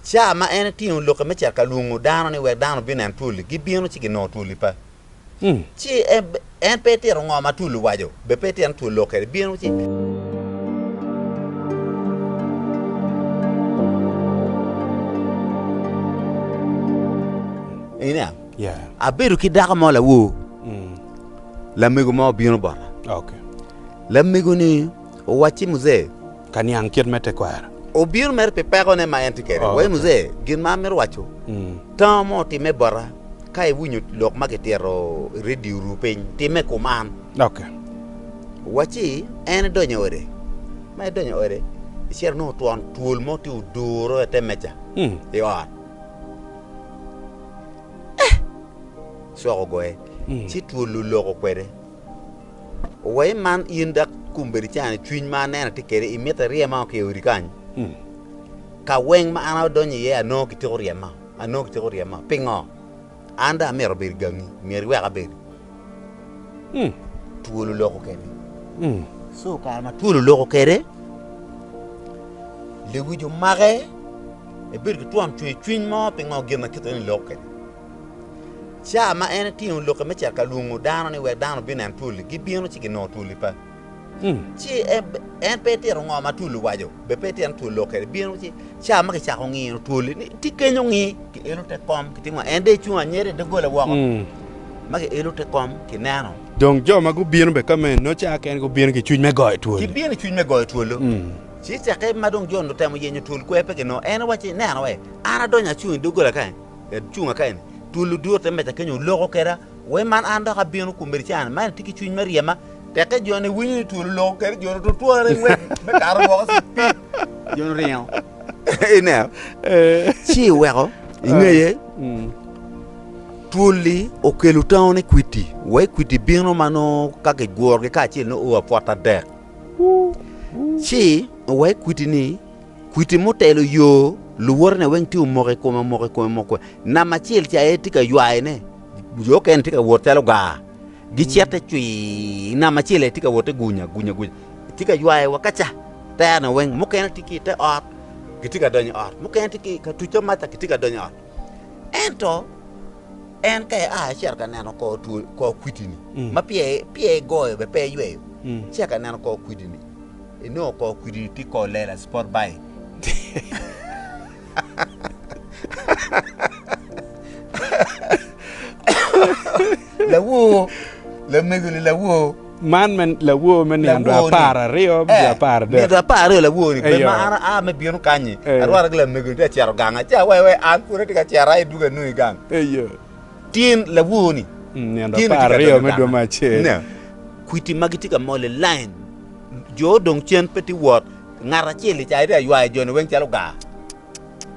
Ca ma en etingo lokke me cito ka lwongo dano ni wek dano obinen twol-li, gibino ci ginongo twol-li pe. Ci en pe etito ngo ma twol owaco, bene pe etito ni twol lok kwede, bino ci. Iniang? Abedo ki dako mo lawor, lamego mo obino bota. Lamego-ni owacci Muzee. Ka niang kit me tekwaro. Obino mere pi pekone ma en tye kwede. Wai Muzee, gin ma amito waco, tango mo otimme bota ka iwinyo lok ma kitito i redio ru piny, timme kuman. Wacci en edonyo i ode, ma edonyo i ode, ecito nongo twon twol mo tye oduro i te meja i ot. Eh! Cwak ogoye, ci twol oloko kwede. Owai man in dok kombeddi cani cwiny ma aneno itye kwede imito iryema ki i odi kany? Ka weng ma an adonyo iye anongo kityeko ryema, anongo kityeko ryema. Pingo? An dong amito bedo i gangi, myero iwek abed. Twol oloko kwede. Co kare ma twol oloko kwede, lewic omake, ebedo ki twon cwer cwiny mo pingo gin ma kite ni loko kwede. Ca ma en etingo lokke me cito ka lwongo dano ni wek dano obinen twol-li, gibino ci ginongo twol-li pe. Ci en pe etito ngo ma twol owaco, bene pe etito ni twol lok kwede. Bino ci ca ma kicako ngiyo twol-li ni tye kenyo ngi, kielo te kom, kitimo en dong ecung anyira i doggola woko ma kielo te kom kineno. Dong jo ma gubino bene ka meno nongo ca kene gubino ki cwiny me goyo twol-li. Gibino i cwiny me goyo twol-lu. Ci tekke ma dong jo-ni otemo yenyo twol kwer pe ginongo, en owacci, Ineno we, an adonyo acung i doggola kany. Acung ka eni, twol oduro te meja kenyo oloko keda, wai man an dok abino kombeddi cani, man itye ki cwiny me ryema, tekke jo-ni winyo ni twol oloko kede, jo-ni otwere ngwec me kato woko cipid, jo-ni oringo. Ineno? Ci iweko i ngeye, twol-li okelo tangone kwiti, wai kwiti bino ma nongo ka kigurogi kacel nongo o apwot adek. Ci owai kwiti-ni Kwiti mutelo yo luwotene weng tye omoko i kome, omoko i kome, omoko i kome. Namba acel ca aye tye ka ywayone, jo okene tye ka wot calo gar, gicete cwii. Namba acel aye tye ka wotte gunya gunya gunya, tye ka ywaye wa kaca terane weng. Mukene tye ki i te ot, gitye ka donyo i ot, mukene tye ki ka tuc amaca gitye ka donyo i ot. Ento en ka ea icito ka neno kor twol, kor kwiti-ni ma peya igoyo bene peya iyweyo, icito ka neno kor kwiti-ni. Inongo kor kwidi tye kor lela sport bike. Lawor, lamego ni lawor. Man me lawor me nino 12 me 13. Nino 12 lawor ni be ma an aa me bino kanyi arwara ki lamego ni tye ka cito ganga ci awaci wai an pud atye ka cito aye dwogo anongi gang. Tin lawor ni. Nino 12 me dwe me acel. Kwiti ma gitye ka mol i lain Jo odong cen pe tye wot, ngat acel-li ca aye tye ka ywayo jo-ni weng calo gar.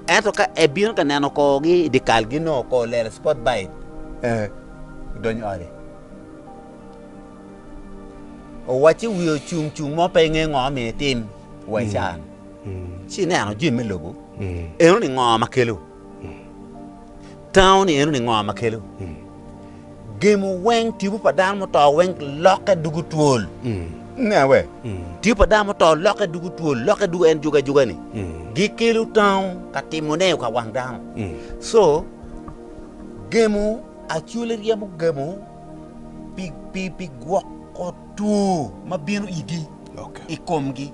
Ento ka ebino ka neno korgi i dyekal, ginongo kor lela spot bite, ee, odonyo i ode. Owacci wiye ocung cung mo pe inge ngo myero itim wa i caa-ni. Ci ineno jami me lobo eno-ni ngo ma kelo? Tango-ni eno-ni ngo ma kelo? Gemo weng tipo pa dano muto weng lokke dugo twol. Ne we. Tipo pa dano muto lokke dugo twol, lokke dugo en juga juga ni. Gikelo tango ka timone ka wang dano. So gemo acwali ryemo gemo pi pi pi gwoko two ma bino igi i komgi.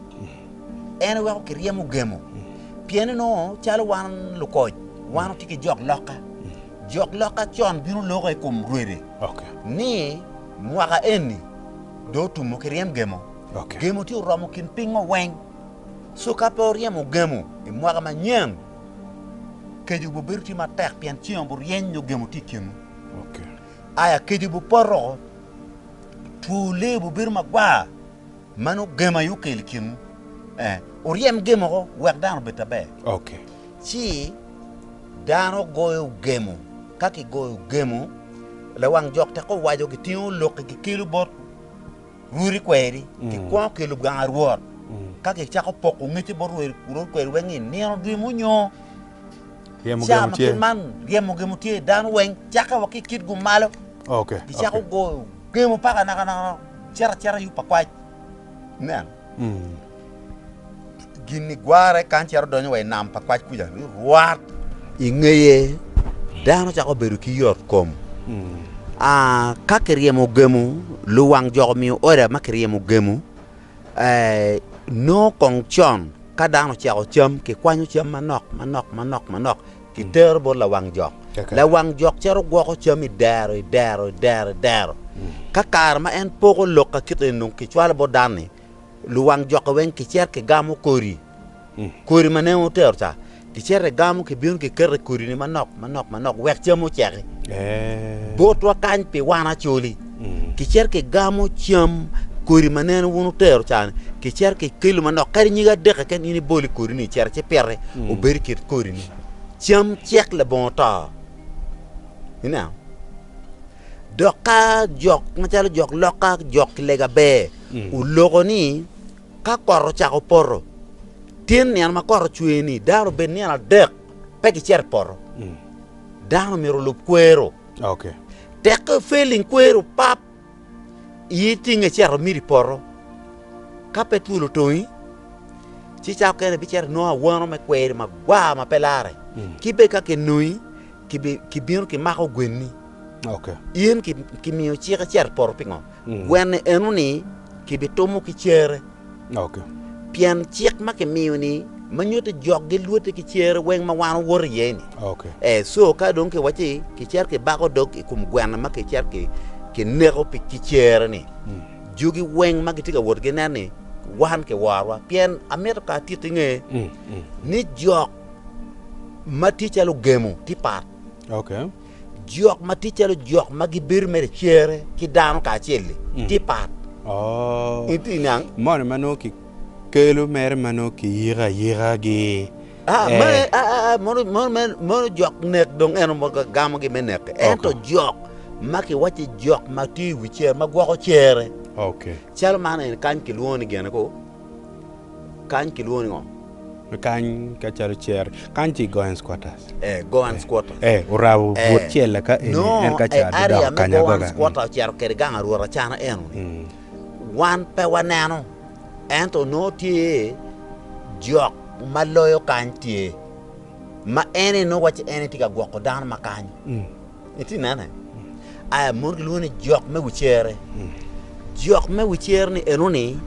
En weko kiryemo gemo. Pien inongo calo wan lukoc, wan watye ki jok loka. Jok loka con bino loko i kom rwede ni mwaka eni do otumo ki ryem gemo. Gemo tye oromo kin pingo weng. So ka pe oryemo gemo i mwaka manyen, keco obedo tye matek pien ceng oburyeny nyo gemo tye i kinwu. Aya keco obupoto oko, two lee obubedo magwar ma nongo gemo aye okelo i kinwu. Eh, oryem gemo oko wek dano obed aber. Ci Dano goyo gemo, ka kigoyo gemo, lawang jok tek owaco gitingo lokki gikelo bot rwodi kweri, gikwongo kelo gang a Rwot, ka gicako poko ngecce bot rwodi kweri weng ni nino dwe munyo, ca ma kit man ryemo gemo tye dano weng cakke wa ki i kit gumalo gicako goyo gemo paka naka naka cito acita yub pa kwac. Ineno? Gin-ni gware kany cito donyo wa i nam pa kwac kuca, rwat. I ngeye, dano cako bedo ki yot kom. Ka kiryemo gemo, luwang jok omiyo oda ma kiryemo gemo, nongo kong con ka dano oceko cam, kikwanyo cam manok manok manok manok kitero bot lawang jok. Lawang jok cito gwoko cam i dero i dero i dero i dero. Ka kare ma en poko lok ka kite ni dong kicwalo bot dano-ni, luwang jokke weng kicito kigamo kodi, kodi ma nene otero ca, kicito kigamo kibino kiketo i kodine manok manok manok wek cam oceki. Botwa kany pi wan Acholi, kicito kigamo cam kodi ma nene wun wutero ca-ni, kicito kikelo manok kadi nyige adek keken in ibolo i kodini icito ci ipiti obedo i kit kodini. Cam cek labongo to. Ineno? Dok ka jok macalo jok loka jok ki lega ber oloko ni ka kot ocako poto tin nino ma kot ocwer ni dano obed nino adek pe gicito i poto dano myero olub kwero tekke ofeling kwero pap in itinge icito imito i poto ka pe twol otongi ci ca okene ibicito inongo awano me kweri magwar ma pe lare ki bene ka kinongi kibino kimako gwenni. In kimiyo cik icit i poto pingo? Gwenne enoni kibitumo ki cere. Pien cik ma kimiyo-ni ma nyuto jok gilwote ki cere weng ma wan owoto iye-ni. Co ka dong kiwacci kicito kibako dog i kom gweno ma kicito kineko ki cere-ni, jogi weng ma gitye ka wot gineno ni wan kiworowa. Pien amito ka atitti nge ni jok ma tye calo gemo tye pat. Jok ma tye calo jok ma gibedo mere i cere ki dano kacel-li tye pat. Itye niang? Moni ma nongo kikelo mere ma nongo kiyiko ayika-gi. Mono jok nek dong eno gamogi me neke. Ento jok ma kiwacci jok ma tye i wi cere ma gwoko cere. Calo man eni kany kilwongo ni gine ko? Kany kilwongo ni ngo? Kany ka calo cer, kany tye i Goens Quarters. Eh, Goens Quarters. Eh, orabo eh, but cella ka eni, no, en ka ca eh, area bidoko me kanya Goens goga. Quarter ocito kwede gang a Rwot Acana eno ni. Mm. Wan pe waneno, ento nongo tye jok ma loyo kany tye, ma en aye nongo wacci en aye tye ka gwoko dano ma kany. Mm. Itye nene? Aya mono kilwongo ni jok me wi cere. Jok me wi cere ni eno ni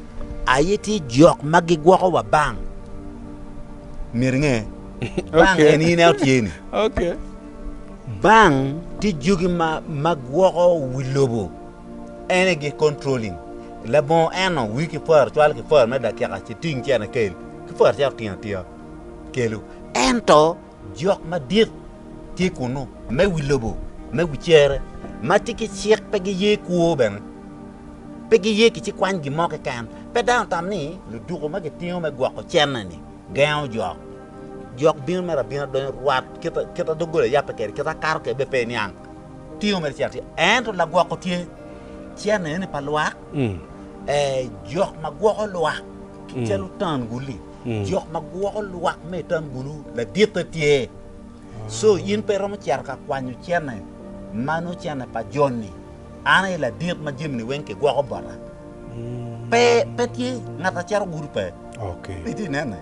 aye tye jok ma gigwoko wa bang. Myero inge. Bang Okay. en in aye tye ni. Okay. Bang tye jogi ma ma gwoko wi lobo. En aye gi controlling. Labongo eno wi ki pwero cwalo ki pwero me dakika ci ting cene kel. Ki pwero cito tingo atinga kelo. Ento Jok madit tye kunnu me wi lobo, me wi cere, ma tye ki cik pe giye kwo bene, pe giye kicikwany gin mo keken. Pe dano tam ni luduku ma gitingo me gwoko cene-ni gengo jok. Jok bino mere abina donyo rwat kit a doggola yabbe kwede, kit a kato kwede bene pe iniang. Tingo mere cito atinga. Ento lagwoko tye, cene eni pa lwak, jok ma gwoko lwak calo tan guli. Jok ma gwoko lwak me itan gulu laditte tye. So in pe iromo cito ka kwanyo cene ma nongo cene pa joni. An aye ladit ma jami ni weng kigwoko bota. Pe pe tye ngat a cito gudo pe. Okay. Itye nene?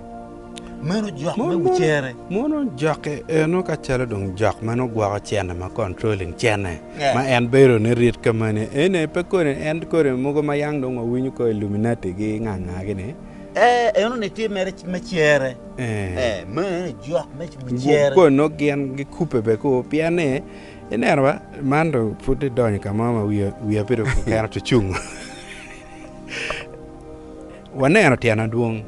Meno jok me wi cere. Mono jokke eno ka calo dong jok ma nongo gwoko cene ma controlling cene ma en bedo ni rit ka mani ene pe koni en koni mogo ma yang dong wawinyo ko illuminati gi nga nga gi ni. Ee, enoni tye mere me cere. Ee. Ee, meno jok me wi cere. Kono gin gikubbe be ku, pien ni ineno ba, man dong pud idonyo ka mo ma wiya wiya pe dong kekeno to cung. Waneno tyen adwong,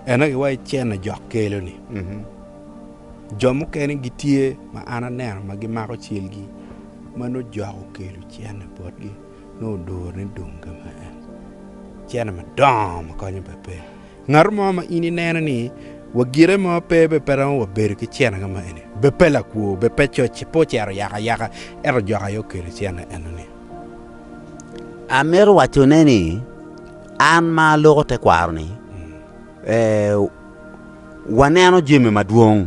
ento giwaco cene jok kelo-ni. Jo mukene gitye ma an aneno ma gimako celgi ma nongo jok okelo cene botgi. nongo oduro ni dong ka ma en cene madongo ma konyo bene pe. Ngat mo ma in ineno ni wa gire mo pe bene pe romo wa bedo ki cene ka ma eni bene pe lakwo bene pe coc pe ocito yaka ayaka ento jok aye okelo cene eno ni. Amito wacone ni an ma aloko tekwaro ni waneno jami madwong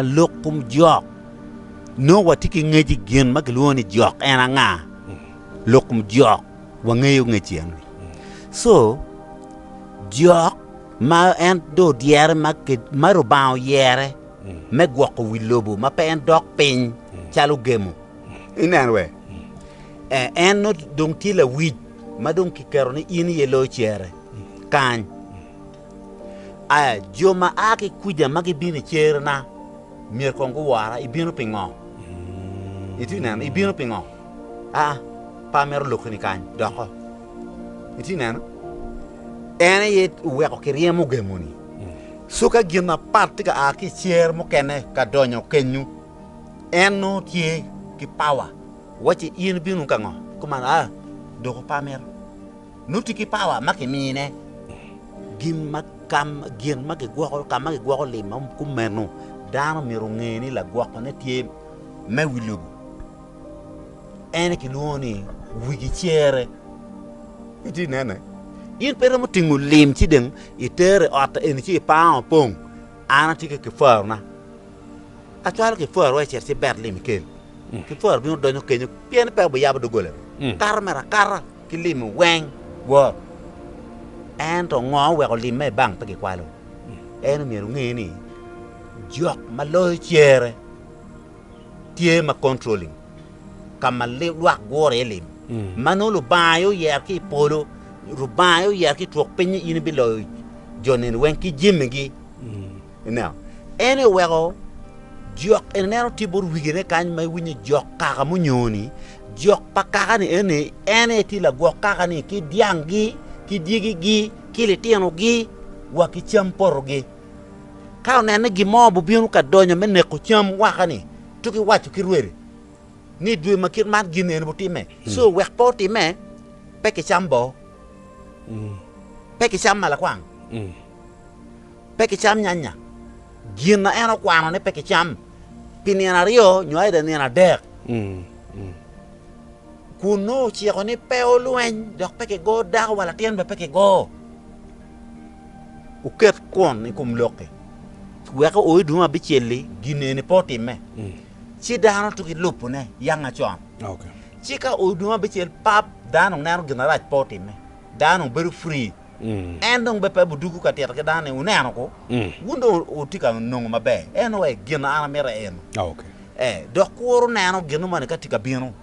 lok kom jok Nongo watye ki ngec i gin ma kilwongo ni jok en anga? Lok kom jok wangeyo ngec eno. So jok. Ma en dong odyere ma, ma Rubanga oyere me gwoko wi lobo ma pe en dok piny calo gemo. Ineno we? Eh, en nongo dong tye lawic ma dong kiketo ni in iye loyo cere kany. Aya, jo ma a ki kuca ma gibino i cerena myero kong guwora. Ibino pingo? Itye neno? Ibino pingo? Aa, pe amito lokki-ni kany, doko. Itye neno? En aye oweko kiryemo gemo-ni. So ka gin mapat tye ka a ki i cer mukene ka donyo kenyu, en nongo tye ki power. Wacci in ibino ka ngo? Kuman, aa, doko pe amito. Nongo tye ki power ma kimine. Gin ma kam gin ma gigwoko ka ma gigwoko lim ma kumeno, dano myero onge ni lagwokone tye me wi lobo. En aye kilwongo ni wigi cere. Itye inene? In pe iromo tingo lim ci dong itero i ot eni ci ipango opong. An atye ki kifarona. Acwalo kifaro wa icit ci ibet lim ikel. Kifaro bino donyo kenyo pien pe obiyabo doggola. Kato mere akata ki lim weng wot. Ento ngo oweko lim ma i bank pe kikwalo? En myero onge ni jok ma loyo cere tye ma controlling ka ma lwak gure iye lim ma nongo Lubanga aye oyero ki i polo, Lubanga aye oyero ki i twok piny ni in ibiloyo jo nino weng ki jamigi. Ineno? En aye oweko jok eni neno tye bot wigine kany ma iwinyo jok kaka munyoni, jok pa kaka-ni eni en aye tye lagwok kaka-ni ki dyanggi, ki dyegigi, ki litinogi wa ki cam potogi. Ka oneno ni gin mo obibino ka donyo me neko cam waka-ni, ci giwaco ki rwede ni dwe ma kit man gin eni butimme. Co wek pe otimme, pe kicam boo, pe kicam malakwang, pe kicam nyanya, gin ma en okwano ni pe kicam pi nino aryo nyo aida nino adek, kun nongo ociko ni pe olweny dok pe kigo dako wa latin bene pe kigo. Wuket kwon i kom lokki, wek oo i dwe me abicel-li gin eni pe otimme. Ci dano to gilubone yanga con. Ci ka oo i dwe me abicel pap, dano dong neno gin marac pe otimme, dano dong bedo free. En dong bene pe budugo ka tito ki dano ni wuneno ko, wun dong wutye ka nongo maber. En wai gin ma an amito eno. Dok kuro neno gin moni ka tye ka bino.